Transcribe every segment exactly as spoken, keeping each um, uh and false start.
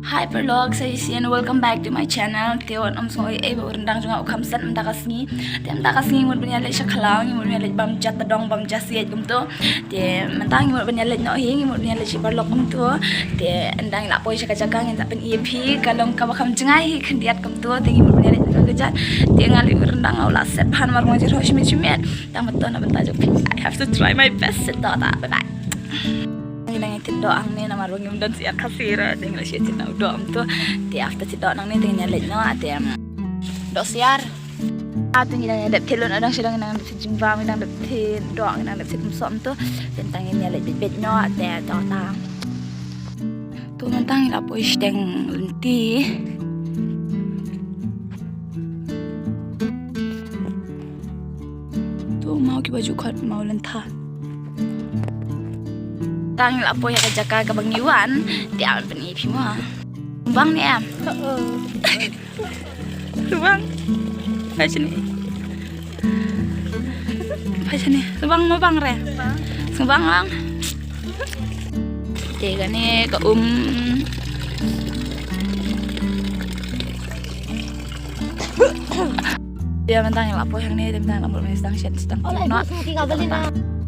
Hi paralok, sa shisien, welcome back to my channel. Te wat ym sngew ei ei ba u ryndang jong nga u kham set mynta ka sngi. Te mynta ka sngi ngi mut ban ïaleit sha khlaw, ngi mut ban ïaleit bam ja tdong, bam ja siej kumto. Te mynta ngi mut ban ïaleit noh hi, ngi mut ban ïaleit sha paralok kumto. Te ynda ngi la poi sha ka jaka ngin sa pyni ïa phi, ka long kaba kham jngai hi khyndiat kumto. Te ngi mut ban ïaleit noh ka jaka. Te nga lei u ryndang u la set bha namar nga ju ïoh shimet shimet. Tang ba to na bynta jong phi. I have to try my best. Te ta, bye bye. Ngi dang ïa tied doh hangne namar ba ngim don syiar Khasi ruh, te ngi la shu tied noh u doh kumto. Te after tied doh nangne te ngin ïaleit noh, te, em, doh syiar. Ah, te ngi dang ïa dep thied lut, dang shu dang ngi dang dep thied jingbam, ngi dang dep thied doh, ngi dang dep thied kumsoh kumto. Te tang ngin ïaleit beit beit noh, te to ta. To mynta ngi la poi shiteng lynti. To maw kiba ju khot maw lyntha. Tang ngi la poi ha ka jaka kaba ngi wan, te ngan pyni ïa phi mo. Bang ne em? Sngewbang. Phai shane. Phai shane. Sngewbang mo bang re. Sngewbang bang. Te kane ka um. Te mynta ngi la poi hangne, te mynta ngi la mut sdang shet sdang.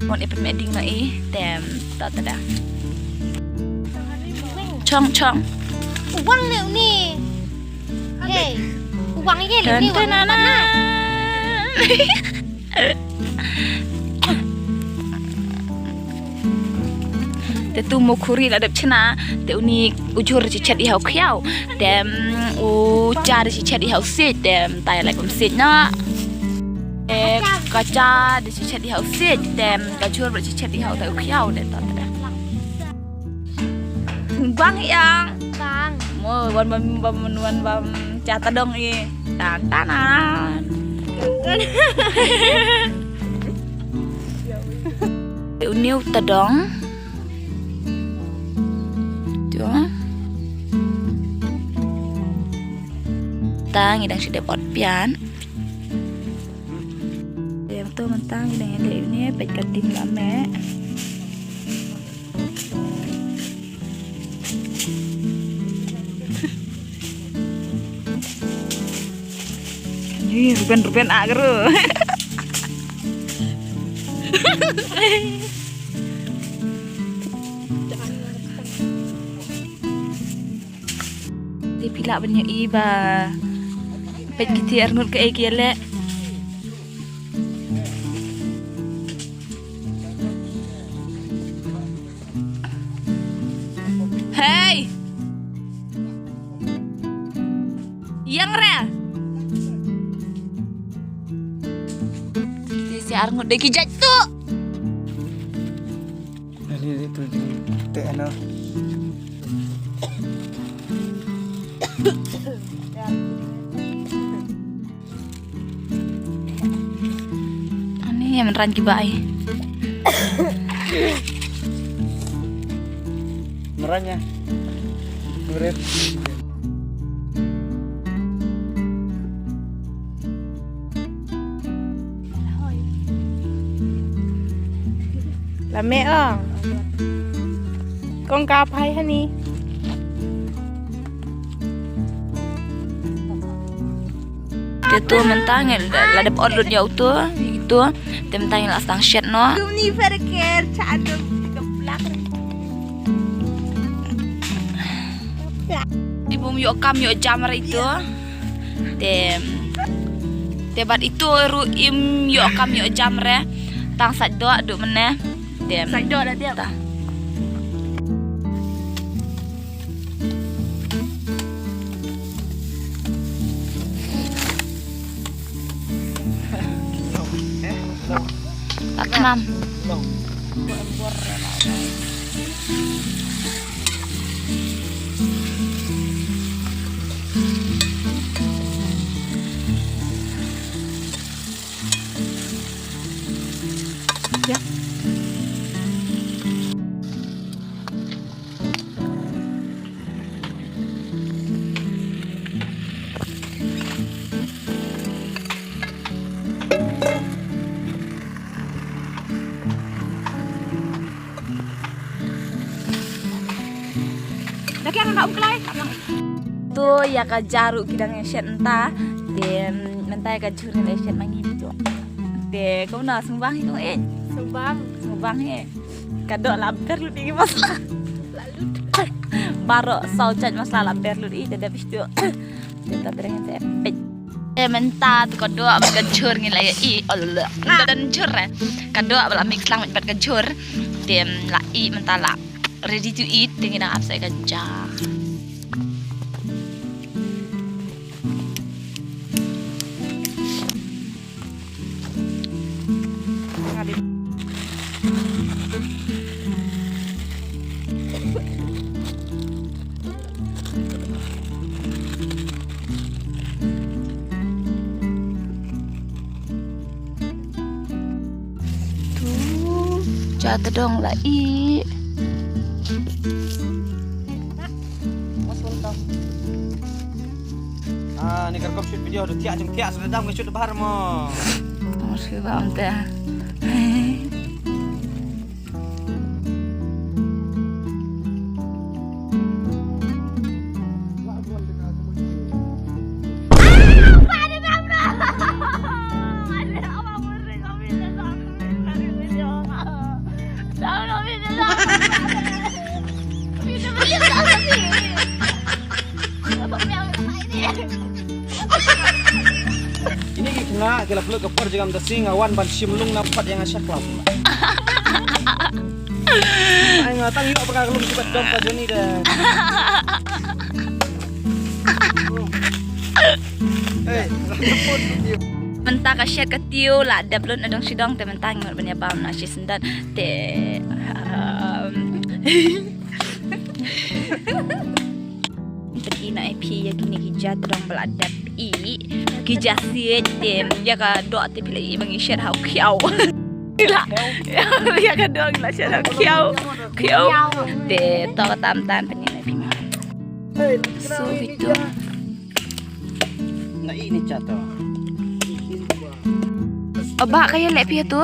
Mut ïa pynmih ding noh i, te ta ta da. Chong chong. Wang ne uni. Hey, u bang ïa leh ni, u bang. Te tu mo khuri la dep chna, te uni u jhur shi chet ïa u khiaw, te, mm, u cha shi chet ïa u siej, te, mm, ta ïa leh bam siej noh. Te ka cha shi chet ïa u siej, te, mm, ka jhur shi chet ïa u ta u khiaw, te, ta, ta. Bang ïa. Bang. Mo wan bam bam wan bam cha tdong i. Tan tan tan. Te uni u tdong. Tu. Ta ngi dang shu dep ot pian. Te to mynta ngi dang ïa leh uni peit ka ding la meh. Ih, Ruben, Ruben, ah, guru. Te phi lah ban ïohi ba peit kiti arngut kaei ki ïa leh. Hei! Ïeng re. Te sha arngut de ki jait tu. Ani itu di te ano. Ani ïa mynran ki bai. Mynran ïa. Murid. La meh ong. Kong ka phai hani. Te tu mynta ngi la dep ot lut ïa utu, itu. Te mynta ngi la sdang shet noh. Kumni pher ker cha dum ka plak. Te bym ïoh kam ïoh jam re itu. Te, te bad itu ruh im ïoh kam ïoh jam re. Tang sait doh duh mynne. Te sait doh da dia. Ta. Tak khnam. Ya. To ïa ka ja ruh ki dang ïa shet mynta. Te mynta ïa ka jhur ngi la shet ma ngi tu. Te kumno, sngewbang hi kong eh? Sngewbang. Sngewbang hi. Ka doh la ber lut ïa ki masala. Baroh saw jait masala la ber lut ïa, te dep ïa tu. Te ta treng te peit. Te mynta tu ka doh bad ka jhur ngi la ïa i. Oh la la. Don jhur eh. Ka doh ba la mix lang bad ka jhur. Te la i mynta la ready to eat, te ngi dang ap sa ïa ka ja. Tu, ja tdong la i. Ah, ni ka rukom shoot video, da thiah jong thiah, suda dam ka shoot da bahar mo. Mos ki bam te. Kine ki khynnah ki la pynlut ka por jingam da sing, nga wan ban shim lung na pat ïa nga sha club. Ai nga tang ïoh ba ka lum kibat dom ka Johnny de. Hey, mynta ka shet ka tiew la dep lut na dong shidong, te mynta ngi mut ban ïa bam na shi syndon te, um, Peit na ïa phi ïa kine ki ja tdong ba la dep i, ki ja siej te ïa ka doh te phi la i ba ngi shet ha u khiaw. La ïa ka doh ngi la shet ha u khiaw. Khiaw. Te to ka tam tan peit na ïa phi ma. So phi tu. Na i ni cha to. O ba ka ïa leh phi tu.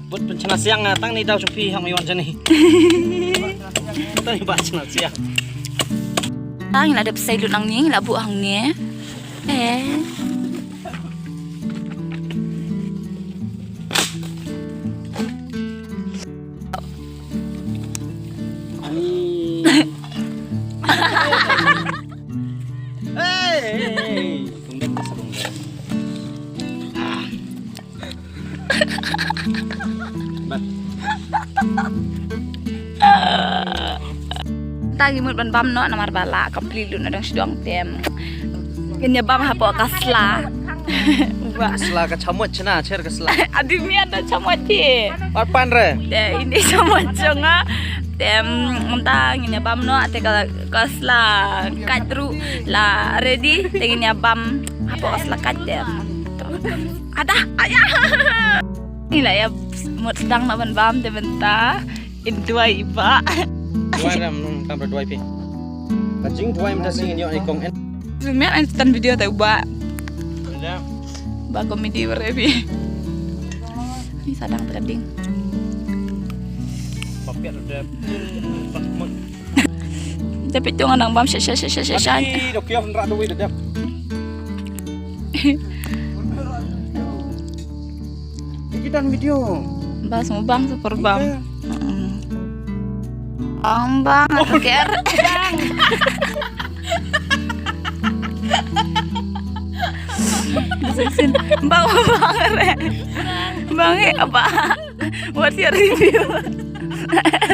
Bud pynchna siang, ah, tang ni daw jong phi hang wan jani. Tang ni ba chna siang. Tang la dep sai lut nang ni, la bu hang ni. Eh. Hey, hey, hey. Tungdek, tungdek. Ah. Bad. Ta ngi mut ban bam noh namar ba la complete lut na dong sdong te. Ngin ïa bam hapoh ka sla. Ba. Ka sla ka chamoch na, cher ka sla. Adi mian da chamoch ti. Ar pan re. Te ini chamoch jong nga. Te mynta ngin ïa bam noh te ka, ka sla kait ruh la ready te ngin ïa bam hapoh ka sla kait te. Ada, ayah. Ni la ïa mut sdang na ban bam te mynta. In duwai i bah. Duwai ram num tam duwai phi. Ka jingduwai mynta sing in ïoh ni kong en. Rumiat an tan video te u bah. Ba comedy bare phi. Ni sa dang terding. Papiat udah. Tapi tu ngan nang bam sha sha sha sha sha. Ni dok kiam nrak duwai dah. Kita video. Bas mubang super bam. Iya. Mm-mm. Bang bang aku ker. Bang bang re. Bang eh apa? What's your review?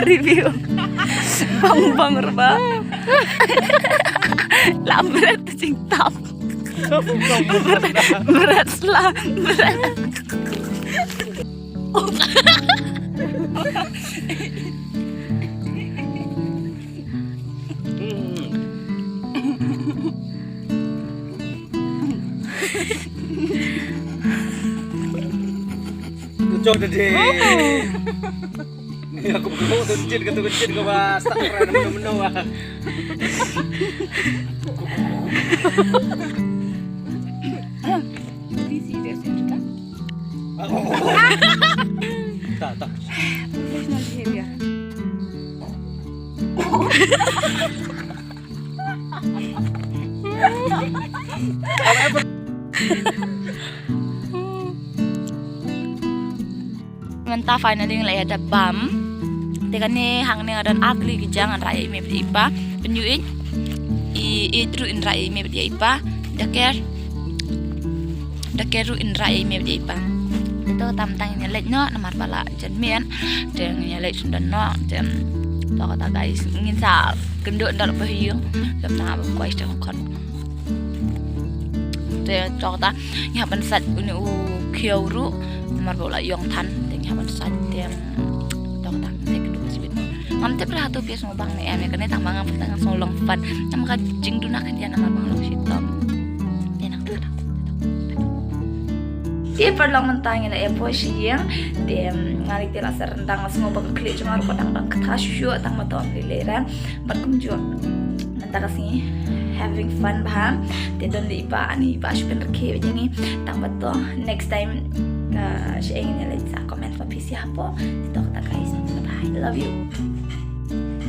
Review. Bang bang re ba. Lamret cingtap. Berat selah, berat. Kucok tadi. Ni aku belum tu jin kata jin kau bah start try menu-menu bah. Tak, tak. Professional behavior. Mynta finally ngi la ïa dep bam. Te kane hangne nga don ar tylli ki jaiñ, ngan rah ïa i mei bad i pa. Pynïoh ïeit, i ïeit ruh in rah ïa i mei bad i pa. Da ker, da ker ruh in rah ïa i mei bad i pa. Te to tam tang ngin ïa leit noh namar ba la jan miet. Te ngin ïa leit sngewdon noh. Te to kata guys, ngin sa kynduh ynda la poi ha ïing. Te na ba kwai te khot. Te to kata ngi hap ban sait une u khiew ruh namar ba u la ïong than, te ngi hap ban sait. Te to kata te kynduh ka sweet. Ngam tip re hato phi sngewbang ne em ïa kane, tang ba nga pat nga sngew long fan. Namar ka jingduna khyndiat namar ba nga long shitom. Te nang te kata. Te paralok, mynta ngi la ïa poi sha ïing. Te nga lei te la sa ryndang, nga sngew ba ka khlieh jong nga ruh ka dang don ktha shuh, tang ba to ym lei lei re. Bad kumjuh mynta ka sngi having fun bha. Te don lei i pa, ani i pa shu pynrkhie ïa ngi. Tang ba to next time ka sha ïing, ngin leit sa comment ba phi sngewbha. Te to kata guys, bye bye, love you.